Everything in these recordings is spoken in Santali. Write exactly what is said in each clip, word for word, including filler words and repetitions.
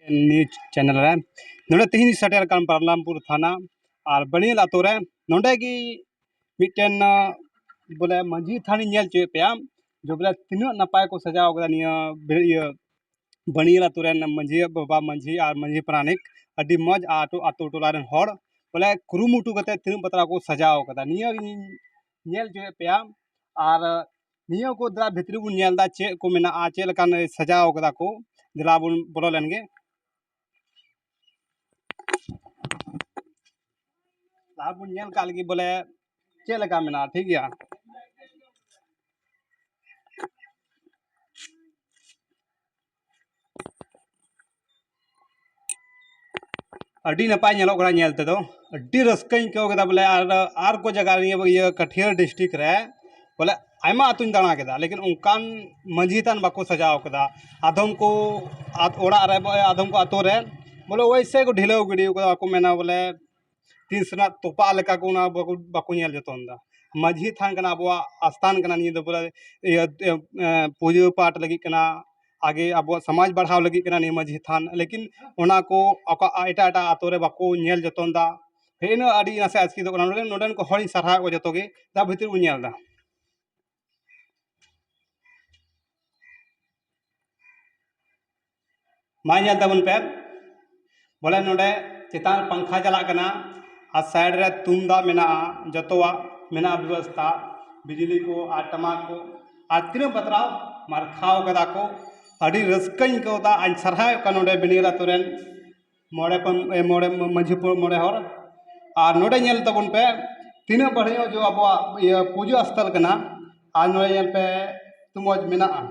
ᱱᱤᱭᱩᱡᱽ ᱪᱮᱱᱮᱞ ᱨᱮ᱾ ᱱᱚᱰᱮ ᱛᱮᱦᱮᱧ ᱥᱮᱴᱮᱨ ᱟᱠᱟᱱ ᱯᱟᱨᱞᱟᱢᱯᱩᱨ ᱛᱷᱟᱱᱟ ᱟᱨ ᱵᱟᱹᱱᱤᱭᱟᱹᱞ ᱟᱛᱳ ᱨᱮ᱾ ᱱᱚᱰᱮ ᱜᱮ ᱢᱤᱫᱴᱮᱱ, ᱟᱸ, ᱵᱚᱞᱮ ᱢᱟᱹᱡᱷᱤ ᱛᱷᱟᱱᱤᱧ ᱧᱮᱞ ᱦᱚᱪᱚᱭᱮᱫ ᱯᱮᱭᱟ᱾ ᱡᱮ ᱵᱚᱞᱮ ᱛᱤᱱᱟᱹᱜ ᱱᱟᱯᱟᱭ ᱠᱚ ᱥᱟᱡᱟᱣ ᱠᱟᱫᱟ ᱱᱤᱭᱟᱹ ᱵᱮ-, ᱤᱭᱟᱹ ᱵᱟᱹᱱᱤᱭᱟᱹᱞ ᱟᱛᱳ ᱨᱮᱱ ᱢᱟᱹᱡᱷᱤ ᱵᱟᱵᱟ, ᱢᱟᱹᱡᱷᱤ ᱟᱨ ᱢᱟᱹᱡᱷᱤ ᱯᱟᱨᱟᱱᱤᱠ, ᱟᱹᱰᱤ ᱢᱚᱡᱽ᱾ ᱟᱨ ᱟᱛᱳ, ᱟᱛᱳ ᱴᱚᱞᱟ ᱨᱮᱱ ᱦᱚᱲ ᱵᱚᱞᱮ ᱠᱩᱨᱩᱢᱩᱴᱩ ᱠᱟᱛᱮ ᱛᱤᱱᱟᱹᱜ ᱵᱟᱛᱨᱟᱣ ᱠᱚ ᱥᱟᱡᱟᱣ ᱠᱟᱫᱟ, ᱱᱤᱭᱟᱹ ᱜᱤᱧ ᱧᱮᱞ ᱦᱚᱪᱚᱭᱮᱫ ᱯᱮᱭᱟ᱾ ᱟᱨ ᱱᱤᱭᱟᱹ ᱠᱚ ᱫᱮᱞᱟ ᱵᱷᱤᱛᱨᱤ ᱵᱚᱱ ᱧᱮᱞ ᱮᱫᱟ ᱪᱮᱫ ᱠᱚ ᱢᱮᱱᱟᱜᱼᱟ, ᱪᱮᱫ ᱞᱮᱠᱟᱱ ᱥᱟᱡᱟᱣ ᱠᱟᱫᱟ ᱠᱚ᱾ ᱫᱮᱞᱟ ᱵᱚᱱ ᱵᱚᱞᱚ ᱞᱮᱱ ᱜᱮ᱾ ᱞᱟᱦᱟ ᱵᱚᱱ ᱧᱮᱞ ᱠᱟᱜ ᱞᱮᱜᱮ ᱵᱚᱞᱮ ᱪᱮᱫ ᱞᱮᱠᱟ ᱢᱮᱱᱟᱜᱼᱟ, ᱴᱷᱤᱠ ᱜᱮᱭᱟ᱾ ᱟᱹᱰᱤ ᱱᱟᱯᱟᱭ ᱧᱮᱞᱚᱜ ᱠᱟᱱᱟ ᱧᱮᱞ ᱛᱮᱫᱚ, ᱟᱹᱰᱤ ᱨᱟᱹᱥᱠᱟᱹᱧ ᱟᱹᱭᱠᱟᱹᱣ ᱠᱮᱫᱟ ᱵᱚᱞᱮ᱾ ᱟᱨ, ᱟᱨ ᱠᱚ ᱡᱟᱭᱜᱟ ᱱᱤᱭᱟᱹ ᱤᱭᱟᱹ ᱠᱟᱴᱷᱤᱭᱟᱹᱲ ᱰᱤᱥᱴᱨᱤᱠᱴ ᱨᱮ ᱵᱚᱞᱮ ᱟᱭᱢᱟ ᱟᱹᱛᱩᱧ ᱫᱟᱬᱟ ᱠᱮᱫᱟ, ᱞᱮᱠᱤᱱ ᱚᱱᱠᱟᱱ ᱢᱟᱹᱡᱷᱤ ᱛᱷᱟᱱ ᱵᱟᱠᱚ ᱥᱟᱡᱟᱣ ᱠᱟᱫᱟ᱾ ᱟᱫᱚᱢ ᱠᱚ ᱟᱛ-, ᱚᱲᱟᱜ ᱨᱮ, ᱟᱫᱚᱢ ᱠᱚ ᱟᱛᱳ ᱨᱮ ᱵᱚᱞᱮ ᱳᱭᱥᱮ ᱠᱚ ᱰᱷᱤᱞᱟᱹᱣ ᱜᱤᱰᱤ ᱠᱟᱫᱟ, ᱵᱟᱠᱚ ᱢᱮᱱᱟ ᱵᱚᱞᱮ ᱛᱤᱥ ᱨᱮᱱᱟᱜ ᱛᱚᱯᱟᱜ ᱞᱮᱠᱟ ᱠᱚ ᱚᱱᱟ ᱵᱟᱠᱚ, ᱵᱟᱠᱚ ᱧᱮᱞ ᱡᱚᱛᱚᱱ ᱮᱫᱟ᱾ ᱢᱟᱹᱡᱷᱤ ᱛᱷᱟᱱ ᱠᱟᱱᱟ, ᱟᱵᱚᱣᱟᱜ ᱟᱥᱛᱷᱟᱱ ᱠᱟᱱᱟ ᱱᱤᱭᱟᱹ ᱫᱚ, ᱵᱚᱞᱮ ᱤᱭᱟᱹ, ᱮ, ᱯᱩᱡᱟᱹ ᱯᱟᱴ ᱞᱟᱹᱜᱤᱫ ᱠᱟᱱᱟ, ᱟᱜᱮ ᱟᱵᱚᱣᱟᱜ ᱥᱚᱢᱟᱡᱽ ᱵᱟᱲᱦᱟᱣ ᱞᱟᱹᱜᱤᱫ ᱠᱟᱱᱟ ᱱᱤᱭᱟᱹ ᱢᱟᱹᱡᱷᱤ ᱛᱷᱟᱱ, ᱞᱮᱠᱤᱱ ᱚᱱᱟ ᱠᱚ ᱚᱠᱟ, ᱮᱴᱟᱜ ᱮᱴᱟᱜ ᱟᱛᱳ ᱨᱮ ᱵᱟᱠᱚ ᱧᱮᱞ ᱡᱚᱛᱚᱱ ᱮᱫᱟ᱾ ᱦᱮᱸ, ᱤᱱᱟᱹ ᱟᱹᱰᱤ ᱱᱟᱥᱮ ᱟᱥᱠᱮᱛᱚᱜ ᱠᱟᱱᱟ᱾ ᱱᱚᱰᱮ, ᱱᱚᱰᱮᱱ ᱠᱚ ᱦᱚᱲᱤᱧ ᱥᱟᱨᱦᱟᱣᱮᱫ ᱠᱚᱣᱟ ᱡᱚᱛᱚ ᱜᱮ, ᱫᱟ ᱵᱷᱤᱛᱤᱨ ᱵᱚᱱ ᱧᱮᱞ ᱮᱫᱟ᱾ ᱢᱟ ᱧᱮᱞ ᱛᱟᱵᱚᱱ ᱯᱮ, ᱵᱚᱞᱮ ᱱᱚᱰᱮ ᱪᱮᱛᱟᱱ ᱨᱮ ᱯᱟᱝᱠᱷᱟ ᱪᱟᱞᱟᱜ ᱠᱟᱱᱟ ᱟᱨ ᱥᱟᱭᱤᱰ ᱨᱮ ᱛᱩᱢᱫᱟᱜ ᱢᱮᱱᱟᱜᱼᱟ, ᱡᱚᱛᱚᱣᱟᱜ ᱢᱮᱱᱟᱜᱼᱟ ᱵᱮᱵᱚᱥᱛᱷᱟ, ᱵᱤᱡᱽᱞᱤ ᱠᱚ ᱟᱨ ᱴᱟᱢᱟᱠ ᱠᱚ ᱟᱨ ᱛᱤᱱᱟᱹᱜ ᱵᱟᱛᱨᱟᱣ ᱢᱟᱨᱠᱷᱟᱣ ᱠᱟᱫᱟ ᱠᱚ᱾ ᱟᱹᱰᱤ ᱨᱟᱹᱥᱠᱟᱹᱧ ᱟᱹᱭᱠᱟᱹᱣ ᱮᱫᱟ᱾ ᱟᱨ ᱥᱟᱨᱦᱟᱣᱮᱫ ᱠᱚᱣᱟ ᱱᱚᱰᱮ ᱵᱤᱱᱤᱭᱟᱨ ᱟᱛᱳ ᱨᱮᱱ ᱢᱚᱬᱮ ᱯᱟᱱ-, ᱮ, ᱢᱚᱬᱮ ᱢᱟᱹᱡᱷᱤ ᱯᱚ-, ᱢᱚᱬᱮ ᱦᱚᱲ᱾ ᱟᱨ ᱱᱚᱰᱮ ᱧᱮᱞ ᱛᱟᱵᱚᱱ ᱯᱮ, ᱛᱤᱱᱟᱹᱜ ᱵᱟᱹᱲᱦᱤᱭᱟᱹ ᱡᱚ ᱟᱵᱚᱣᱟᱜ ᱤᱭᱟᱹ ᱯᱩᱡᱟᱹ ᱟᱥᱛᱷᱟᱱ ᱠᱟᱱᱟ᱾ ᱟᱨ ᱱᱚᱰᱮ ᱧᱮᱞ ᱯᱮ, ᱛᱤᱱᱟᱹᱜ ᱢᱚᱡᱽ ᱢᱮᱱᱟᱜᱼᱟ᱾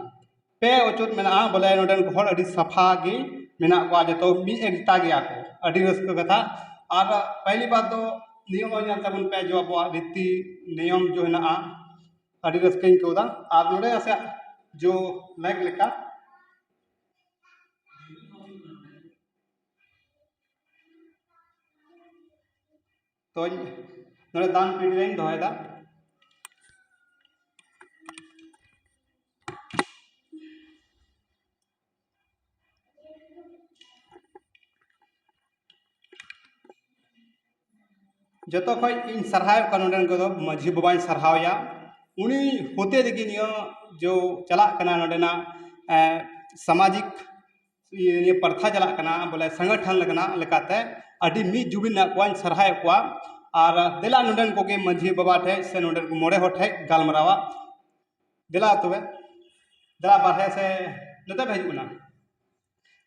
ᱯᱮ ᱚᱪᱚᱫ ᱢᱮᱱᱟᱜᱼᱟ, ᱵᱚᱞᱮ ᱱᱚᱰᱮᱱ ᱠᱚ ᱦᱚᱲ ᱟᱹᱰᱤ ᱥᱟᱯᱷᱟ ᱜᱮ ᱢᱮᱱᱟᱜ ᱠᱚᱣᱟ, ᱡᱚᱛᱚ ᱢᱤᱫ ᱮᱠᱛᱟ ᱜᱮᱭᱟ ᱠᱚ᱾ ᱟᱹᱰᱤ ᱨᱟᱹᱥᱠᱟᱹ ᱠᱟᱛᱷᱟ᱾ ᱟᱨ ᱯᱟᱹᱦᱤᱞᱤ ᱵᱟᱨ ᱫᱚ ᱱᱤᱭᱟᱹ ᱦᱚᱸ ᱧᱮᱞ ᱛᱟᱵᱚᱱ ᱯᱮ, ᱡᱚ ᱟᱵᱚᱣᱟᱜ ᱨᱤᱛᱤ ᱱᱤᱭᱚᱢ ᱡᱚ ᱦᱮᱱᱟᱜᱼᱟ, ᱟᱹᱰᱤ ᱨᱟᱹᱥᱠᱟᱹᱧ ᱟᱹᱭᱠᱟᱹᱣ ᱮᱫᱟ᱾ ᱟᱨ ᱱᱚᱰᱮ ᱱᱟᱥᱮᱭᱟᱜ ᱡᱚ ᱞᱮᱠ ᱞᱮᱠᱟ᱾ ᱛᱚᱧ ᱱᱚᱰᱮ ᱫᱟᱱ ᱯᱤᱰᱤ ᱨᱮᱧ ᱫᱚᱦᱚᱭᱮᱫᱟ᱾ ᱡᱚᱛᱚ ᱠᱷᱚᱡ ᱤᱧ ᱥᱟᱨᱦᱟᱣᱮᱫ ᱠᱚᱣᱟ ᱱᱚᱰᱮᱱ ᱠᱚᱫᱚ ᱢᱟᱹᱡᱷᱤ ᱵᱟᱵᱟᱧ ᱥᱟᱨᱦᱟᱣᱮᱭᱟ᱾ ᱩᱱᱤ ᱦᱚᱛᱮ ᱛᱮᱜᱮ ᱱᱤᱭᱟᱹ ᱡᱚ ᱪᱟᱞᱟᱜ ᱠᱟᱱᱟ ᱱᱚᱰᱮᱱᱟᱜ, ᱮ, ᱥᱟᱢᱟᱡᱤᱠ, ᱤᱭᱟᱹ, ᱱᱤᱭᱟᱹ ᱯᱨᱚᱛᱷᱟ ᱪᱟᱞᱟᱜ ᱠᱟᱱᱟ, ᱵᱚᱞᱮ ᱥᱚᱝᱜᱚᱴᱷᱚᱱ ᱞᱮᱠᱟᱱᱟᱜ ᱞᱮᱠᱟᱛᱮ ᱟᱹᱰᱤ ᱢᱤᱫ ᱡᱩᱢᱤᱫ ᱢᱮᱱᱟᱜ ᱠᱚᱣᱟᱧ ᱥᱟᱨᱦᱟᱣᱮᱫ ᱠᱚᱣᱟ᱾ ᱟᱨ ᱫᱮᱞᱟ ᱱᱚᱰᱮᱱ ᱠᱚᱜᱮ ᱢᱟᱹᱡᱷᱤ ᱵᱟᱵᱟ ᱴᱷᱮᱡ ᱥᱮ ᱱᱚᱰᱮᱱ ᱠᱚ ᱢᱚᱬᱮ ᱦᱚᱲ ᱴᱷᱮᱡ ᱜᱟᱞᱢᱟᱨᱟᱣᱟ᱾ ᱫᱮᱞᱟ ᱛᱚᱵᱮ, ᱫᱮᱞᱟ ᱵᱟᱨᱦᱮ ᱥᱮ ᱱᱚᱛᱮ ᱯᱮ ᱦᱤᱡᱩᱜ ᱠᱟᱱᱟ?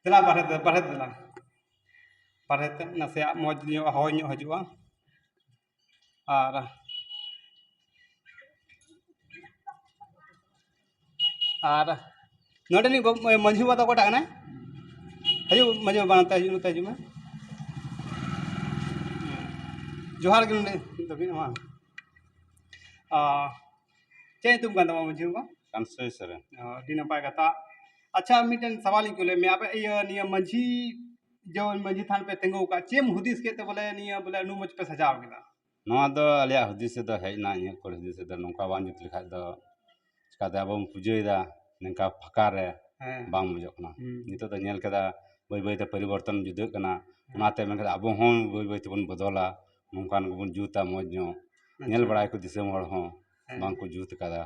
ᱫᱮᱞᱟ ᱵᱟᱨᱦᱮ ᱛᱮ, ᱵᱟᱨᱦᱮ ᱛᱮ ᱫᱮᱞᱟ᱾ ᱵᱟᱨᱦᱮ ᱛᱮ ᱱᱟᱥᱮᱭᱟᱜ ᱢᱚᱡᱽ ᱧᱚᱜ ᱦᱚᱭ ᱧᱚᱜ ᱦᱤᱡᱩᱜᱼᱟ᱾ ᱟᱨ, ᱟᱨ ᱱᱚᱰᱮᱱᱤᱡ ᱵᱟᱵ-, ᱢᱟᱹᱡᱷᱤ ᱵᱟᱵᱟ ᱫᱚ ᱚᱠᱚᱭᱴᱟᱜ ᱠᱟᱱᱟᱭ? ᱦᱤᱡᱩᱜ ᱢᱟᱹᱡᱷᱤ ᱵᱟᱵᱟ, ᱱᱚᱛᱮ ᱦᱤᱡᱩᱜ, ᱱᱚᱛᱮ ᱦᱤᱡᱩᱜ ᱢᱮ᱾ ᱡᱚᱦᱟᱨ ᱜᱮ ᱱᱚᱰᱮ ᱫᱷᱟᱹᱵᱤᱡ ᱢᱟ᱾ ᱟᱨ ᱪᱮᱫ ᱧᱩᱛᱩᱢ ᱠᱟᱱ ᱛᱟᱢᱟ ᱢᱟᱹᱡᱷᱤ ᱵᱟᱵᱟ? ᱠᱟᱱᱥᱚᱭ ᱥᱚᱨᱮᱱ᱾ ᱚ, ᱟᱹᱰᱤ ᱱᱟᱯᱟᱭ ᱠᱟᱛᱷᱟ᱾ ᱟᱪᱪᱷᱟ, ᱢᱤᱫᱴᱮᱱ ᱥᱟᱣᱟᱞ ᱤᱧ ᱠᱩᱞᱤᱭᱮᱫ ᱢᱮᱭᱟ, ᱟᱯᱮ ᱤᱭᱟᱹ ᱱᱤᱭᱟᱹ ᱢᱟᱹᱡᱷᱤ, ᱡᱮ ᱢᱟᱹᱡᱷᱤ ᱛᱷᱟᱱ ᱯᱮ ᱛᱤᱸᱜᱩ ᱟᱠᱟᱫ, ᱪᱮᱫ ᱮᱢ ᱦᱩᱫᱤᱥ ᱠᱮᱫ ᱛᱮ ᱵᱚᱞᱮ ᱱᱤᱭᱟᱹ ᱵᱚᱞᱮ ᱟᱹᱰᱤ ᱢᱚᱡᱽ ᱯᱮ ᱥᱟᱡᱟᱣ ᱠᱮᱫᱟ? ᱱᱚᱣᱟ ᱫᱚ ᱟᱞᱮᱭᱟᱜ ᱦᱩᱫᱤᱥ ᱨᱮᱫᱚ ᱦᱮᱡ ᱮᱱᱟ, ᱤᱧᱟᱹᱜ ᱠᱚ ᱦᱩᱫᱤᱥ ᱨᱮᱫᱚ ᱱᱚᱝᱠᱟ ᱵᱟᱝ ᱡᱩᱛ ᱞᱮᱠᱷᱟᱡ ᱫᱚ ᱪᱤᱠᱟᱛᱮ ᱟᱵᱚ ᱵᱚᱱ ᱯᱩᱡᱟᱹᱭᱮᱫᱟ ᱱᱚᱝᱠᱟ ᱯᱷᱟᱸᱠᱟ ᱨᱮ, ᱦᱮᱸ᱾ ᱵᱟᱝ ᱢᱚᱡᱚᱜ ᱠᱟᱱᱟ᱾ ᱦᱩᱸ᱾ ᱱᱤᱛᱚᱜ ᱫᱚ ᱧᱮᱞ ᱠᱮᱫᱟ ᱵᱟᱹᱭ ᱵᱟᱹᱭᱛᱮ ᱯᱚᱨᱤᱵᱚᱨᱛᱚᱱ ᱡᱩᱫᱟᱹᱜ ᱠᱟᱱᱟ, ᱦᱮᱸ᱾ ᱚᱱᱟᱛᱮ ᱢᱮᱱ ᱠᱮᱫᱟ ᱟᱵᱚ ᱦᱚᱸ ᱵᱟᱹᱭ ᱵᱟᱹᱭ ᱛᱮᱵᱚᱱ ᱵᱚᱫᱚᱞᱟ, ᱱᱚᱝᱠᱟᱱ ᱠᱚᱵᱚᱱ ᱡᱩᱛᱟ ᱢᱚᱡᱽ ᱧᱚᱜ᱾ ᱟᱪᱪᱷᱟ᱾ ᱧᱮᱞ ᱵᱟᱲᱟᱭᱟᱠᱚ ᱫᱤᱥᱚᱢ ᱦᱚᱲ ᱦᱚᱸ ᱦᱮᱸ᱾ ᱵᱟᱝ ᱠᱚ ᱡᱩᱛ ᱠᱟᱫᱟ,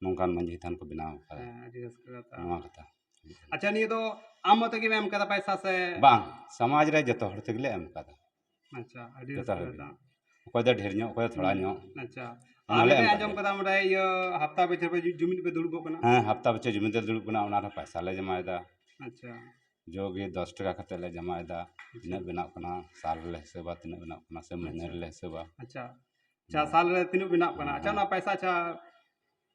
ᱱᱚᱝᱠᱟᱱ ᱢᱟᱹᱡᱷᱤ ᱛᱷᱟᱱ ᱠᱚ ᱵᱮᱱᱟᱣ ᱠᱟᱫᱟ᱾ ᱦᱮᱸ, ᱟᱹᱰᱤ ᱨᱟᱹᱥᱠᱟᱹ ᱠᱟᱛᱷᱟ᱾ ᱱᱚᱣᱟ ᱠᱟᱛᱷᱟ᱾ ᱟᱪᱪᱷᱟ, ᱱᱤᱭᱟᱹ ᱫᱚ ᱟᱢ ᱢᱚᱛᱚ ᱜᱮᱢ ᱮᱢ ᱠᱟᱫᱟ ᱯᱚᱭᱥᱟ ᱥᱮ? ᱵᱟᱝ, ᱥᱚᱢᱟᱡᱽ ᱨᱮ ᱡᱚᱛᱚ ᱦᱚᱲ ᱛᱮᱜᱮᱞᱮ ᱮᱢ ᱠᱟᱫᱟ᱾ ᱟᱪᱪᱷᱟ, ᱟᱹᱰᱤ ᱡᱚᱛᱚ ᱨᱟᱹᱥᱠᱟᱹ ᱦᱚᱲ ᱜᱮ᱾ ᱠᱟᱛᱷᱟ᱾ ᱚᱠᱚᱭ ᱫᱚ ᱰᱷᱮᱨ ᱧᱚᱜ, ᱚᱠᱚᱭ ᱫᱚ ᱛᱷᱚᱲᱟ ᱦᱩᱸ᱾ ᱧᱚᱜ᱾ ᱟᱪᱪᱷᱟ᱾ ᱚᱱᱟ ᱟᱨ ᱞᱮ ᱢᱤᱫᱴᱮᱱ ᱮᱢ ᱟᱸᱡᱚᱢ ᱠᱟᱫᱟ᱾ ᱠᱟᱫᱟ ᱚᱸᱰᱮ ᱤᱭᱟᱹ ᱦᱟᱯᱛᱟ ᱯᱤᱪᱷᱟᱹ ᱯᱮ ᱡᱩ-, ᱡᱩᱢᱤᱫ ᱯᱮ ᱫᱩᱲᱩᱵᱚᱜ ᱠᱟᱱᱟ? ᱦᱮᱸ, ᱦᱟᱯᱛᱟ ᱯᱤᱪᱷᱟᱹ ᱡᱩᱢᱤᱫ ᱞᱮ ᱫᱩᱲᱩᱵ ᱠᱟᱱᱟ, ᱚᱱᱟ ᱨᱮᱦᱚᱸ ᱯᱚᱭᱥᱟ ᱞᱮ ᱡᱚᱢᱟᱭᱮᱫᱟ᱾ ᱟᱪᱪᱷᱟ᱾ ᱡᱚᱜᱮ ᱫᱚᱥ ᱴᱟᱠᱟ ᱠᱟᱛᱮ ᱞᱮ ᱡᱚᱢᱟᱭᱮᱫᱟ᱾ ᱟᱪᱪᱷᱟ᱾ ᱛᱤᱱᱟᱹᱜ ᱵᱮᱱᱟᱜ ᱠᱟᱱᱟ, ᱥᱟᱞ ᱨᱮᱞᱮ ᱦᱤᱥᱟᱹᱵᱟ, ᱛᱤᱱᱟᱹᱜ ᱵᱮᱱᱟᱜ ᱠᱟᱱᱟ, ᱥᱮ ᱢᱟᱹᱦᱱᱟᱹ ᱟᱪᱪᱷᱟ᱾ ᱨᱮᱞᱮ ᱦᱤᱥᱟᱹᱵᱟ᱾ ᱟᱪᱪᱷᱟ᱾ ᱟᱪᱪᱷᱟ, ᱦᱮᱸ᱾ ᱥᱟᱞ ᱨᱮ ᱛᱤᱱᱟᱹᱜ ᱵᱮᱱᱟᱜ ᱠᱟᱱᱟ? ᱦᱮᱸ, ᱟᱪᱪᱷᱟ, ᱦᱮᱸ᱾ ᱚᱱᱟ ᱯᱚᱭᱥᱟ, ᱟᱪᱪᱷᱟ,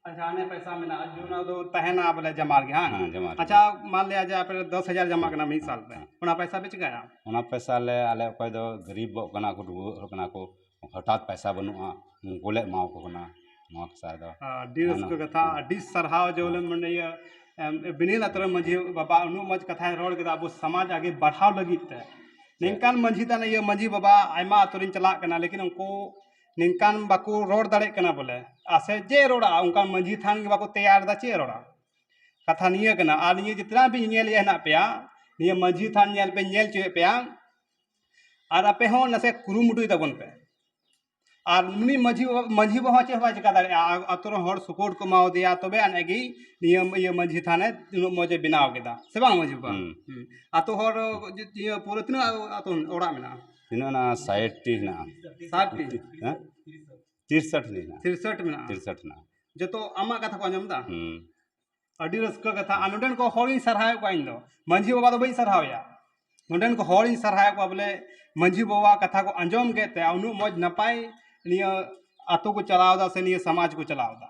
ᱟᱪᱪᱷᱟ, ᱦᱟᱱᱮ ᱯᱚᱭᱥᱟ ᱢᱮᱱᱟᱜᱼᱟ, ᱡᱮ ᱚᱱᱟ ᱫᱚ ᱛᱟᱦᱮᱱᱟ ᱵᱚᱞᱮ ᱡᱟᱢᱟ ᱨᱮᱜᱮ, ᱦᱟᱝ? ᱦᱮᱸ, ᱡᱟᱢᱟ ᱨᱮᱜᱮ᱾ ᱟᱪᱪᱷᱟ, ᱢᱟᱱ ᱞᱤᱭᱟ ᱡᱮ ᱟᱯᱮ ᱫᱚᱥ ᱦᱟᱡᱟᱨ ᱡᱟᱢᱟ ᱠᱟᱱᱟ ᱢᱤᱫ ᱥᱟᱞ ᱨᱮ, ᱦᱮᱸ᱾ ᱚᱱᱟ ᱯᱚᱭᱥᱟ ᱯᱮ ᱪᱤᱠᱟᱹᱭᱟ? ᱚᱱᱟ ᱯᱚᱭᱥᱟ ᱞᱮ, ᱟᱞᱮ ᱚᱠᱚᱭ ᱫᱚ ᱜᱟᱹᱨᱤᱵᱚᱜ ᱠᱟᱱᱟ ᱠᱚ, ᱨᱩᱣᱟᱹᱜ ᱦᱚᱲ ᱠᱟᱱᱟ ᱠᱚ, ᱦᱚᱴᱟᱛ ᱯᱚᱭᱥᱟ ᱵᱟᱹᱱᱩᱜᱼᱟ, ᱩᱱᱠᱩ ᱞᱮ ᱮᱢᱟ ᱠᱚ ᱠᱟᱱᱟ ᱱᱚᱣᱟ ᱯᱚᱭᱥᱟ ᱫᱚ᱾ ᱟᱹᱰᱤ ᱦᱮᱸ, ᱨᱟᱹᱥᱠᱟᱹ ᱠᱟᱛᱷᱟ, ᱦᱮᱸ᱾ ᱟᱹᱰᱤ ᱥᱟᱨᱦᱟᱣ ᱡᱮ ᱵᱚᱞᱮ ᱦᱮᱸ᱾ ᱢᱟᱱᱮ ᱤᱭᱟᱹ, ᱮᱢ, ᱵᱤᱱᱤᱞ ᱟᱛᱳ ᱨᱮ ᱢᱟᱹᱡᱷᱤ ᱵᱟᱵᱟ ᱩᱱᱟᱹᱜ ᱢᱚᱡᱽ ᱠᱟᱛᱷᱟᱭ ᱨᱚᱲ ᱠᱮᱫᱟ, ᱟᱵᱚ ᱥᱚᱢᱟᱡᱽ ᱟᱜᱮ ᱵᱟᱲᱦᱟᱣ ᱞᱟᱹᱜᱤᱫ ᱛᱮ᱾ ᱪᱮᱫ? ᱱᱤᱝᱠᱟᱱ ᱢᱟᱹᱡᱷᱤ ᱛᱟᱱ ᱤᱭᱟᱹ ᱢᱟᱹᱡᱷᱤ ᱵᱟᱵᱟ ᱟᱭᱢᱟ ᱟᱛᱳ ᱨᱤᱧ ᱪᱟᱞᱟᱜ ᱠᱟᱱᱟ, ᱞᱮᱠᱤᱱ ᱩᱱᱠᱩ ᱱᱤᱝᱠᱟᱱ ᱵᱟᱠᱚ ᱨᱚᱲ ᱫᱟᱲᱮᱭᱟᱜ ᱠᱟᱱᱟ ᱵᱚᱞᱮ᱾ ᱟᱨ ᱥᱮ ᱪᱮᱫ ᱨᱚᱲᱟ, ᱚᱱᱠᱟᱱ ᱢᱟᱹᱡᱷᱤ ᱛᱷᱟᱱ ᱜᱮ ᱵᱟᱠᱚ ᱛᱮᱭᱟᱨ ᱮᱫᱟ, ᱪᱮᱫ ᱨᱚᱲᱟ? ᱠᱟᱛᱷᱟ ᱱᱤᱭᱟᱹ ᱠᱟᱱᱟ᱾ ᱟᱨ ᱱᱤᱭᱟᱹ ᱡᱤᱛᱱᱟ ᱵᱤᱱ ᱧᱮᱞᱮᱫᱼᱟ ᱦᱮᱱᱟᱜ ᱯᱮᱭᱟ, ᱱᱤᱭᱟᱹ ᱢᱟᱹᱡᱷᱤ ᱛᱷᱟᱱ ᱧᱮᱞ ᱯᱮ ᱧᱮᱞ ᱦᱚᱪᱚᱭᱮᱫ ᱯᱮᱭᱟ, ᱟᱨ ᱟᱯᱮ ᱦᱚᱸ ᱱᱟᱥᱮ ᱠᱩᱨᱩᱢᱩᱴᱩᱭ ᱛᱟᱵᱚᱱ ᱯᱮ᱾ ᱟᱨ ᱩᱱᱤ ᱢᱟᱹᱡᱷᱤ ᱵᱟᱵᱟ, ᱢᱟᱹᱡᱷᱤ ᱵᱟᱵᱟ ᱦᱚᱸ ᱪᱮᱫ ᱦᱚᱸ ᱵᱟᱭ ᱪᱮᱠᱟ ᱫᱟᱲᱮᱭᱟᱜᱼᱟ᱾ ᱟ-, ᱟᱛᱳ ᱨᱮᱱ ᱦᱚᱲ ᱥᱩᱯᱳᱨᱴ ᱠᱚ ᱮᱢᱟᱣᱟᱫᱮᱭᱟ, ᱛᱚᱵᱮ ᱟᱹᱱᱤᱡ ᱜᱮ ᱱᱤᱭᱟᱹ ᱤᱭᱟᱹ ᱢᱟᱹᱡᱷᱤ ᱛᱷᱟᱱᱮ ᱩᱱᱟᱹᱜ ᱢᱚᱡᱽ ᱮ ᱵᱮᱱᱟᱣ ᱠᱮᱫᱟ, ᱥᱮ ᱵᱟᱝ ᱢᱟᱹᱡᱷᱤ ᱵᱟᱵᱟ? ᱦᱩᱸ᱾ ᱦᱩᱸ᱾ ᱟᱛᱳ ᱦᱚᱲ ᱤᱭᱟᱹ ᱯᱩᱨᱟᱹ ᱛᱤᱱᱟᱹᱜ ᱟᱛᱳ ᱚᱲᱟᱜ ᱢᱮᱱᱟᱜᱼᱟ? ᱛᱤᱱᱟᱹᱜ ᱢᱮᱱᱟᱜᱼᱟ? ᱥᱟᱴ ᱴᱤ ᱦᱮᱱᱟᱜᱼᱟ᱾ ᱥᱟᱴ ᱴᱤ? ᱦᱮᱸ? ᱛᱤᱨᱥᱚᱴ ᱴᱤ ᱦᱮᱱᱟᱜᱼᱟ᱾ ᱛᱤᱨᱥᱚᱴ ᱢᱮᱱᱟᱜᱼᱟ᱾ ᱛᱤᱨᱥᱚᱴ ᱦᱮᱱᱟᱜᱼᱟ᱾ ᱡᱚᱛᱚ ᱟᱢᱟᱜ ᱠᱟᱛᱷᱟ ᱠᱚ ᱟᱸᱡᱚᱢ ᱮᱫᱟ? ᱦᱩᱸ᱾ ᱟᱹᱰᱤ ᱨᱟᱹᱥᱠᱟᱹ ᱠᱟᱛᱷᱟ᱾ ᱟᱨ ᱱᱚᱰᱮᱱ ᱠᱚ ᱦᱚᱲᱤᱧ ᱥᱟᱨᱦᱟᱣᱮᱫ ᱠᱚᱣᱟ ᱤᱧ ᱫᱚ᱾ ᱢᱟᱹᱡᱷᱤ ᱵᱟᱵᱟ ᱫᱚ ᱵᱟᱹᱧ ᱥᱟᱨᱦᱟᱣᱮᱭᱟ᱾ ᱱᱚᱰᱮᱱ ᱠᱚ ᱦᱚᱲᱤᱧ ᱥᱟᱨᱦᱟᱣᱮᱫ ᱠᱚᱣᱟ ᱵᱚᱞᱮ ᱢᱟᱹᱡᱷᱤ ᱵᱟᱵᱟᱣᱟᱜ ᱠᱟᱛᱷᱟ ᱠᱚ ᱟᱸᱡᱚᱢ ᱠᱮᱫ ᱛᱮ ᱩᱱᱟᱹᱜ ᱢᱚᱡᱽ ᱱᱟᱯᱟᱭ ᱱᱤᱭᱟᱹ ᱟᱛᱳ ᱠᱚ ᱪᱟᱞᱟᱣ ᱮᱫᱟ ᱥᱮ ᱱᱤᱭᱟᱹ ᱥᱚᱢᱟᱡᱽ ᱠᱚ ᱪᱟᱞᱟᱣ ᱮᱫᱟ᱾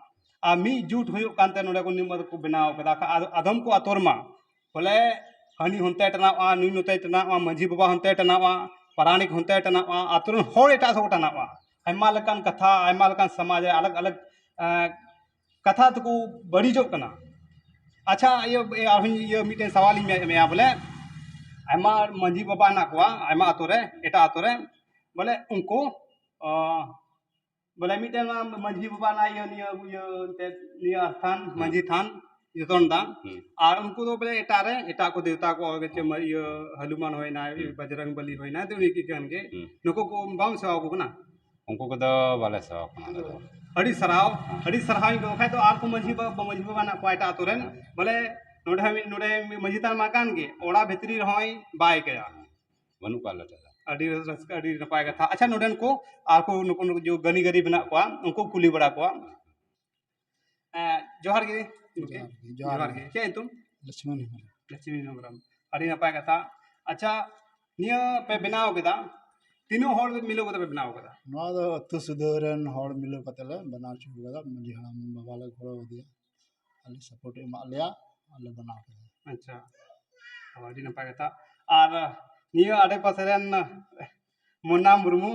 ᱟᱨ ᱢᱤᱫ ᱡᱩᱴ ᱦᱩᱭᱩᱜ ᱠᱟᱱᱛᱮ ᱱᱚᱰᱮ ᱠᱚ ᱱᱤᱭᱟᱹ ᱠᱚ ᱵᱮᱱᱟᱣ ᱠᱟᱫᱟ᱾ ᱟᱫ-, ᱟᱫᱚᱢ ᱠᱚ ᱟᱛᱳ ᱨᱮᱢᱟ ᱵᱚᱞᱮ ᱦᱟᱹᱱᱤ ᱦᱚᱱᱛᱮ ᱴᱟᱱᱟᱣᱼᱟ, ᱱᱩᱭ ᱱᱚᱛᱮᱭ ᱴᱟᱱᱟᱣᱼᱟ, ᱢᱟᱹᱡᱷᱤ ᱵᱟᱵᱟ ᱦᱚᱱᱛᱮᱭ ᱴᱟᱱᱟᱣᱼᱟ, ᱯᱟᱨᱟᱱᱤᱠ ᱦᱚᱱᱛᱮᱭ ᱴᱟᱱᱟᱣᱼᱟ, ᱟᱛᱳ ᱨᱮᱱ ᱦᱚᱲ ᱮᱴᱟᱜ ᱥᱮᱫ ᱠᱚ ᱴᱟᱱᱟᱣᱼᱟ᱾ ᱟᱭᱢᱟ ᱞᱮᱠᱟᱱ ᱠᱟᱛᱷᱟ, ᱟᱭᱢᱟ ᱞᱮᱠᱟᱱ ᱥᱚᱢᱟᱡᱽ ᱨᱮ ᱟᱞᱟᱜᱽ ᱟᱞᱟᱜᱽ, ᱮᱸ, ᱠᱟᱛᱷᱟ ᱛᱮᱠᱚ ᱵᱟᱹᱲᱤᱡᱚᱜ ᱠᱟᱱᱟ᱾ ᱟᱪᱪᱷᱟ, ᱤᱭᱟᱹ, ᱤᱭᱟᱹ, ᱟᱨᱦᱚᱸ ᱤᱭᱟᱹ ᱢᱤᱫᱴᱮᱱ ᱥᱟᱣᱟᱞᱤᱧ ᱢᱮ-, ᱢᱮᱭᱟ ᱵᱚᱞᱮ, ᱟᱭᱢᱟ ᱢᱟᱹᱡᱷᱤ ᱵᱟᱵᱟ ᱦᱮᱱᱟᱜ ᱠᱚᱣᱟ, ᱟᱭᱢᱟ ᱟᱛᱳ ᱨᱮ, ᱮᱴᱟᱜ ᱟᱛᱳ ᱨᱮ, ᱵᱚᱞᱮ ᱩᱱᱠᱩ, ᱚ, ᱵᱚᱞᱮ ᱢᱤᱫᱴᱮᱱ ᱢᱟᱹᱡᱷᱤ ᱵᱟᱵᱟ ᱱᱟ ᱤᱭᱟᱹ, ᱱᱤᱭᱟᱹ, ᱤᱭᱟᱹ, ᱮᱱᱛᱮᱫ ᱱᱤᱭᱟᱹ ᱛᱷᱟᱱ, ᱦᱩᱸ᱾ ᱢᱟᱹᱡᱷᱤ ᱛᱷᱟᱱ, ᱡᱚᱛᱚᱱ ᱫᱟ᱾ ᱦᱩᱸ᱾ ᱟᱨ ᱩᱱᱠᱩ ᱫᱚ ᱵᱚᱞᱮ ᱮᱴᱟᱜ ᱨᱮ, ᱮᱴᱟᱜ ᱠᱚ ᱫᱮᱣᱛᱟ ᱠᱚ, ᱪᱮᱫ ᱦᱩᱸ᱾ ᱢᱟ-, ᱤᱭᱟᱹ, ᱦᱚᱱᱩᱢᱟᱱ ᱦᱩᱭᱱᱟ, ᱦᱩᱸ᱾ ᱵᱟᱡᱨᱟᱝ ᱵᱟᱞᱤ ᱦᱩᱭᱱᱟ, ᱛᱚ ᱩᱱᱤ ᱜᱮ ᱠᱟᱱ ᱜᱮ᱾ ᱦᱩᱸ᱾ ᱱᱩᱠᱩ ᱠᱚ ᱵᱟᱢ ᱥᱮᱵᱟ ᱟᱠᱚ ᱠᱟᱱᱟ? ᱩᱱᱠᱩ ᱠᱚᱫᱚ ᱵᱟᱞᱮ ᱥᱮᱵᱟ ᱠᱚ ᱠᱟᱱᱟ ᱟᱞᱮ ᱫᱚ᱾ ᱟᱹᱰᱤ ᱥᱟᱨᱦᱟᱣ, ᱦᱮᱸ᱾ ᱟᱹᱰᱤ ᱥᱟᱨᱦᱟᱣ ᱤᱧ ᱠᱚ ᱠᱷᱟᱡ ᱫᱚ ᱟᱨ ᱠᱚ ᱢᱟᱹᱡᱷᱤ ᱵᱟ-, ᱢᱟᱹᱡᱷᱤ ᱵᱟᱵᱟ ᱦᱮᱱᱟᱜ ᱠᱚᱣᱟ ᱮᱴᱟᱜ ᱟᱛᱳ ᱨᱮᱱ, ᱦᱮᱸ᱾ ᱵᱚᱞᱮ ᱱᱚᱰᱮ ᱦᱚᱸ ᱢᱤᱫ, ᱱᱚᱰᱮ ᱢᱤᱫ ᱢᱟᱹᱡᱷᱤ ᱛᱷᱟᱱ ᱢᱟ ᱠᱟᱱ ᱜᱮ, ᱚᱲᱟᱜ ᱵᱷᱤᱛᱨᱤ ᱨᱮᱦᱚᱸᱭ ᱵᱟᱭ ᱠᱟᱭᱟ᱾ ᱵᱟᱹᱱᱩᱜ ᱠᱚᱣᱟ ᱟᱞᱮ ᱴᱷᱮᱱ ᱫᱚ᱾ ᱟᱹᱰᱤ ᱨᱟᱹᱥᱠᱟᱹ, ᱟᱹᱰᱤ ᱱᱟᱯᱟᱭ ᱠᱟᱛᱷᱟ᱾ ᱟᱪᱪᱷᱟ, ᱱᱚᱰᱮᱱ ᱠᱚ ᱟᱨ ᱠᱚ ᱱᱩᱠᱩ, ᱱᱩᱠᱩ ᱡᱩ-, ᱜᱟᱹᱱᱤ ᱜᱟᱹᱨᱤ ᱢᱮᱱᱟᱜ ᱠᱚᱣᱟ, ᱩᱱᱠᱩ ᱠᱩᱞᱤ ᱵᱟᱲᱟ ᱠᱚᱣᱟ᱾ ᱮᱸ, ᱡᱚᱦᱟᱨ ᱜᱮ ᱜᱚᱢᱠᱮ᱾ ᱡᱚᱦᱟᱨ ᱜᱮ, ᱡᱚᱦᱟᱨ ᱡᱚᱦᱟᱨ ᱜᱮ᱾ ᱜᱮ᱾ ᱪᱮᱫ ᱧᱩᱛᱩᱢ? ᱞᱚᱪᱷᱢᱚᱱ ᱦᱮᱢᱵᱨᱚᱢ᱾ ᱞᱚᱪᱷᱢᱤ ᱦᱮᱢᱵᱨᱚᱢ᱾ ᱟᱹᱰᱤ ᱱᱟᱯᱟᱭ ᱠᱟᱛᱷᱟ᱾ ᱟᱪᱪᱷᱟ, ᱱᱤᱭᱟᱹ ᱯᱮ ᱵᱮᱱᱟᱣ ᱠᱮᱫᱟ, ᱛᱤᱱᱟᱹᱜ ᱦᱚᱲ ᱢᱤᱞᱟᱹᱣ ᱠᱟᱛᱮ ᱯᱮ ᱵᱮᱱᱟᱣ ᱠᱟᱫᱟ? ᱱᱚᱣᱟ ᱫᱚ ᱟᱹᱛᱩ ᱥᱩᱫᱷᱟᱹ ᱨᱮᱱ ᱦᱚᱲ ᱢᱤᱞᱟᱹᱣ ᱠᱟᱛᱮ ᱞᱮ ᱵᱮᱱᱟᱣ ᱦᱚᱪᱚ ᱠᱟᱫᱟ᱾ ᱢᱟᱹᱡᱷᱤ ᱦᱟᱲᱟᱢ ᱵᱟᱵᱟ ᱞᱮ ᱜᱚᱲᱚ ᱟᱫᱮᱭᱟ, ᱟᱞᱮ ᱥᱟᱯᱳᱨᱴ ᱮ ᱮᱢᱟᱜ ᱞᱮᱭᱟ, ᱟᱞᱮ ᱵᱮᱱᱟᱣ ᱠᱮᱫᱟ᱾ ᱟᱪᱪᱷᱟ, ᱚ, ᱟᱹᱰᱤ ᱱᱟᱯᱟᱭ ᱠᱟᱛᱷᱟ᱾ ᱟᱨ ᱱᱤᱭᱟᱹ ᱟᱰᱮ ᱯᱟᱥᱮ ᱨᱮᱱ ᱢᱩᱱᱟ ᱢᱩᱨᱢᱩ,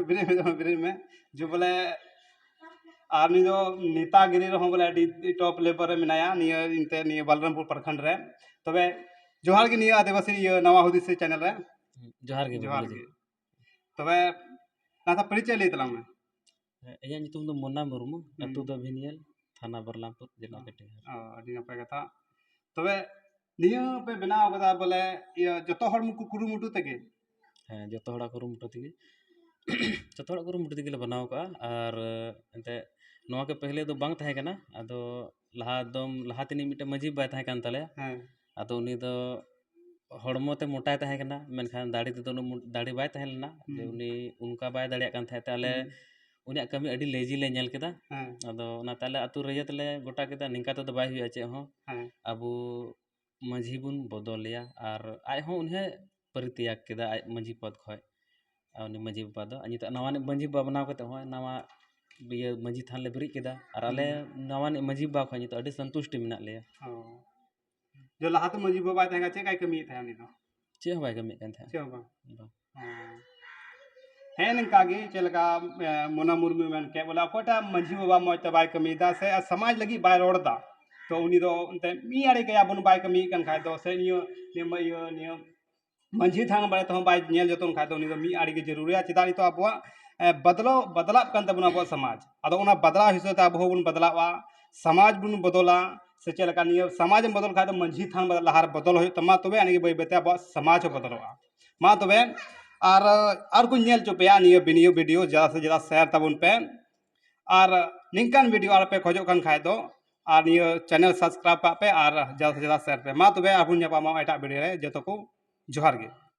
ᱵᱮᱨᱮᱫ ᱢᱮ, ᱵᱮᱨᱮᱫ ᱢᱮ, ᱡᱮ ᱵᱚᱞᱮ, ᱟᱨ ᱱᱩᱭ ᱫᱚ ᱱᱮᱛᱟᱜᱤᱨᱤ ᱨᱮᱦᱚᱸ ᱵᱚᱞᱮ ᱟᱹᱰᱤ ᱴᱚᱯ ᱞᱮᱵᱮᱞ ᱨᱮ ᱢᱮᱱᱟᱭᱟ, ᱱᱤᱭᱟᱹ ᱮᱱᱛᱮ ᱱᱤᱭᱟᱹ ᱵᱟᱞᱨᱟᱢᱯᱩᱨ ᱯᱨᱚᱠᱷᱚᱸᱰ ᱨᱮ᱾ ᱛᱚᱵᱮ ᱡᱚᱦᱟᱨ ᱜᱮ ᱱᱤᱭᱟᱹ ᱟᱹᱫᱤᱵᱟᱹᱥᱤ ᱤᱭᱟᱹ ᱱᱟᱣᱟ ᱦᱩᱫᱤᱥ ᱪᱮᱱᱮᱞ ᱨᱮ᱾ ᱡᱚᱦᱟᱨ ᱜᱮ, ᱡᱚᱦᱟᱨ ᱵᱟᱵᱞᱩ ᱜᱮ᱾ ᱡᱤ᱾ ᱛᱚᱵᱮ ᱱᱟᱥᱟ ᱯᱚᱨᱤᱪᱚᱭ ᱞᱟᱹᱭ ᱛᱟᱞᱟᱝ ᱢᱮ᱾ ᱦᱮᱸ, ᱤᱧᱟᱹᱜ ᱧᱩᱛᱩᱢ ᱫᱚ ᱢᱩᱱᱟ ᱢᱩᱨᱢᱩ, ᱦᱩᱸ᱾ ᱟᱹᱛᱩ ᱫᱚ ᱵᱷᱤᱱᱤᱭᱟᱞ, ᱛᱷᱟᱱᱟ ᱵᱟᱞᱨᱟᱢᱯᱩᱨ, ᱡᱮᱞᱟ ᱦᱩᱸ᱾ ᱠᱟᱴᱤᱦᱟᱨ᱾ ᱚ, ᱟᱹᱰᱤ ᱱᱟᱯᱟᱭ ᱠᱟᱛᱷᱟ᱾ ᱛᱚᱵᱮ ᱱᱤᱭᱟᱹ ᱯᱮ ᱵᱮᱱᱟᱣ ᱠᱟᱫᱟ ᱵᱚᱞᱮ, ᱤᱭᱟᱹ, ᱡᱚᱛᱚ ᱦᱚᱲ ᱠᱩ-, ᱠᱩᱨᱩᱢᱩᱴᱩ ᱛᱮᱜᱮ? ᱦᱮᱸ, ᱡᱚᱛᱚ ᱦᱚᱲᱟᱜ ᱠᱩᱨᱩᱢᱩᱴᱩ ᱛᱮᱜᱮ᱾ ᱡᱚᱛᱚ ᱦᱚᱲᱟᱜ ᱠᱩᱨᱩᱢᱩᱴᱩ ᱛᱮᱜᱮ ᱞᱮ ᱵᱮᱱᱟᱣ ᱠᱟᱜᱼᱟ᱾ ᱟᱨ ᱮᱱᱛᱮᱫ ᱱᱚᱣᱟ ᱜᱮ ᱯᱮᱦᱞᱮ ᱫᱚ ᱵᱟᱝ ᱛᱟᱦᱮᱸ ᱠᱟᱱᱟ᱾ ᱟᱫᱚ ᱞᱟᱦᱟ ᱫᱚᱢ ᱞᱟᱦᱟ ᱛᱮᱱᱤᱡ ᱢᱤᱫᱴᱮᱱ ᱢᱟᱺᱡᱷᱤ ᱵᱟᱵᱟᱭ ᱛᱟᱦᱮᱸ ᱠᱟᱱ ᱛᱟᱞᱮᱭᱟ᱾ ᱦᱮᱸ ᱟᱫᱚ ᱩᱱᱤ ᱫᱚ ᱦᱚᱲᱢᱚ ᱛᱮ ᱢᱚᱴᱟᱭ ᱛᱟᱦᱮᱸ ᱠᱟᱱᱟ, ᱢᱮᱱᱠᱷᱟᱱ ᱫᱟᱲᱮ ᱛᱮᱫᱚ ᱩᱱᱟᱹᱜ ᱢᱚ- ᱫᱟᱲᱮ ᱵᱟᱭ ᱛᱟᱦᱮᱸ ᱞᱮᱱᱟ᱾ ᱡᱮ ᱦᱩᱸ᱾ ᱩᱱᱤ ᱚᱱᱠᱟ ᱵᱟᱭ ᱫᱟᱲᱮᱭᱟᱜ ᱠᱟᱱ ᱛᱟᱦᱮᱸᱫ ᱛᱮ ᱟᱞᱮ ᱦᱩᱸ᱾ ᱩᱱᱤᱭᱟᱜ ᱠᱟᱹᱢᱤ ᱟᱹᱰᱤ ᱞᱮᱡᱤ ᱞᱮ ᱧᱮᱞ ᱠᱮᱫᱟ᱾ ᱦᱮᱸ ᱟᱫᱚ ᱚᱱᱟᱛᱮ ᱟᱞᱮ ᱟᱹᱛᱩ ᱨᱮ ᱤᱭᱟᱹ ᱛᱮᱞᱮ ᱜᱚᱴᱟ ᱠᱮᱫᱟ, ᱱᱤᱝᱠᱟ ᱛᱮᱫᱚ ᱵᱟᱭ ᱦᱩᱭᱩᱜᱼᱟ ᱪᱮᱫ ᱦᱚᱸ᱾ ᱦᱮᱸ ᱟᱵᱚ ᱢᱟᱺᱡᱷᱤ ᱵᱚᱱ ᱵᱚᱫᱚᱞᱮᱭᱟ᱾ ᱟᱨ ᱟᱡ ᱦᱚᱸ ᱩᱱᱤ ᱦᱚᱸ ᱯᱚᱨᱤᱛᱭᱟᱜᱽ ᱠᱮᱫᱟ ᱟᱡ ᱢᱟᱺᱡᱷᱤ ᱯᱚᱫᱽ ᱠᱷᱚᱡ᱾ ᱟᱨ ᱩᱱᱤ ᱢᱟᱺᱡᱷᱤ ᱵᱟᱵᱟ ᱫᱚ, ᱟᱨ ᱱᱤᱛᱚᱜ ᱱᱟᱣᱟ ᱱᱤᱡ ᱢᱟᱺᱡᱷᱤ ᱵᱟᱵᱟ ᱵᱮᱱᱟᱣ ᱠᱟᱛᱮ ᱦᱚᱸ ᱱᱟᱣᱟ ᱤᱭᱟᱹ ᱢᱟᱺᱡᱷᱤ ᱛᱷᱟᱱ ᱞᱮ ᱵᱮᱨᱮᱫ ᱠᱮᱫᱟ᱾ ᱟᱨ ᱟᱞᱮ ᱱᱟᱣᱟ ᱱᱤᱡ ᱢᱟᱺᱡᱷᱤ ᱵᱟᱵᱟ ᱠᱷᱚᱡ ᱱᱤᱛᱚᱜ ᱟᱹᱰᱤ ᱥᱚᱱᱛᱩᱥᱴᱤ ᱢᱮᱱᱟᱜ ᱞᱮᱭᱟ᱾ ᱚ᱾ ᱡᱮ ᱞᱟᱦᱟᱛᱮ ᱢᱟᱺᱡᱷᱤ ᱵᱟᱵᱟᱭ ᱛᱟᱦᱮᱸ ᱠᱟᱱᱟ, ᱪᱮᱫ ᱞᱮᱠᱟᱭ ᱠᱟᱹᱢᱤᱭᱮᱫ ᱛᱟᱦᱮᱸᱫ ᱩᱱᱤ ᱫᱚ? ᱪᱮᱫ ᱦᱚᱸ ᱵᱟᱭ ᱠᱟᱹᱢᱤᱭᱮᱫ ᱠᱟᱱ ᱛᱟᱦᱮᱸᱫ᱾ ᱪᱮᱫ ᱦᱚᱸ ᱵᱟᱝ᱾ ᱵᱟᱝ᱾ ᱦᱮᱸ, ᱱᱤᱝᱠᱟ ᱜᱮ ᱪᱮᱫ ᱞᱮᱠᱟ ᱮ, ᱢᱳᱱᱟ ᱢᱩᱨᱢᱩᱭ ᱢᱮᱱ ᱠᱮᱫ, ᱵᱚᱞᱮ ᱚᱠᱚᱭᱴᱟᱜ ᱢᱟᱺᱡᱷᱤ ᱵᱟᱵᱟ ᱢᱚᱡᱽ ᱛᱮ ᱵᱟᱭ ᱠᱟᱹᱢᱤᱭᱮᱫᱟ ᱥᱮ ᱟᱨ ᱥᱚᱢᱟᱡᱽ ᱞᱟᱹᱜᱤᱫ ᱵᱟᱭ ᱨᱚᱲ ᱮᱫᱟ, ᱛᱚ ᱩᱱᱤ ᱫᱚ ᱮᱱᱛᱮ ᱢᱤᱫ ᱟᱲᱮ ᱠᱟᱭᱟ ᱵᱚᱱ, ᱵᱟᱭ ᱠᱟᱹᱢᱤᱭᱮᱫ ᱠᱟᱱ ᱠᱷᱟᱡ ᱫᱚ, ᱥᱮ ᱱᱤᱭᱟᱹ ᱱᱤᱭᱟᱹ ᱤᱭᱟᱹ ᱱᱤᱭᱟᱹ ᱢᱟᱺᱡᱷᱤ ᱛᱷᱟᱱ ᱵᱟᱨᱮ ᱛᱮᱦᱚᱸ ᱵᱟᱭ ᱧᱮᱞ ᱡᱚᱛᱚᱱ ᱠᱷᱟᱡ ᱫᱚ, ᱩᱱᱤ ᱫᱚ ᱢᱤᱫ ᱟᱲᱮ ᱜᱮ ᱡᱟᱹᱨᱩᱲᱟ᱾ ᱪᱮᱫᱟᱜ ᱱᱤᱛᱚᱜ ᱟᱵᱚᱣᱟᱜ ᱮ, ᱵᱚᱫᱞᱟᱣ ᱵᱚᱫᱞᱟᱜ ᱠᱟᱱ ᱛᱟᱵᱚᱱᱟ ᱟᱵᱚᱣᱟᱜ ᱥᱚᱢᱟᱡᱽ᱾ ᱟᱫᱚ ᱚᱱᱟ ᱵᱚᱫᱞᱟᱣ ᱦᱤᱥᱟᱹᱵ ᱛᱮ ᱟᱵᱚ ᱦᱚᱸᱵᱚᱱ ᱵᱚᱫᱞᱟᱜᱼᱟ, ᱥᱚᱢᱟᱡᱽ ᱵᱚᱱ ᱵᱚᱫᱚᱞᱟ᱾ ᱥᱮ ᱪᱮᱫ ᱞᱮᱠᱟ ᱱᱤᱭᱟᱹ ᱥᱚᱢᱟᱡᱽ ᱮᱢ ᱵᱚᱫᱚᱞ ᱠᱷᱟᱡ ᱫᱚ ᱢᱟᱺᱡᱷᱤ ᱛᱷᱟᱱ ᱞᱟᱦᱟ ᱨᱮ ᱵᱚᱫᱚᱞ ᱦᱩᱭᱩᱜ ᱛᱟᱢᱟ, ᱛᱚᱵᱮ ᱟᱹᱱᱤᱡ ᱜᱮ ᱵᱟᱹᱭ ᱵᱟᱹᱭ ᱛᱮ ᱟᱵᱚᱣᱟᱜ ᱥᱚᱢᱟᱡᱽ ᱦᱚᱸ ᱵᱚᱫᱚᱞᱚᱜᱼᱟ᱾ ᱢᱟ ᱛᱚᱵᱮ ᱟᱨ ᱟᱨ ᱠᱚᱧ ᱧᱮᱞ ᱦᱚᱪᱚ ᱯᱮᱭᱟ ᱱᱤᱭᱟᱹ ᱵᱤᱱᱤᱭᱳ ᱵᱷᱤᱰᱤᱭᱳ ᱡᱟᱫᱟ ᱥᱮ ᱡᱟᱫᱟ ᱥᱮᱭᱟᱨ ᱛᱟᱵᱚᱱ ᱯᱮ᱾ ᱟᱨ ᱱᱤᱝᱠᱟᱱ ᱵᱷᱤᱰᱤᱭᱳ ᱟᱨ ᱯᱮ ᱠᱷᱚᱡᱚᱜ ᱠᱟᱱ ᱠᱷᱟᱡ ᱫᱚ ᱟᱨ ᱱᱤᱭᱟᱹ ᱪᱮᱱᱮᱞ ᱥᱟᱵᱥᱠᱨᱟᱭᱤᱵ ᱠᱟᱜ ᱯᱮ ᱟᱨ ᱡᱟᱫᱟ ᱥᱮ ᱡᱟᱫᱟ ᱥᱮᱭᱟᱨ ᱯᱮ᱾ ᱢᱟ ᱛᱚᱵᱮ ᱟᱨᱵᱚᱱ ᱧᱟᱯᱟᱢᱟ ᱮᱴᱟᱜ ᱵᱷᱤᱰᱤᱭᱳ ᱨᱮ᱾ ᱡᱚᱛᱚ ᱠᱚ ᱡᱚᱦᱟᱨ ᱜᱮ᱾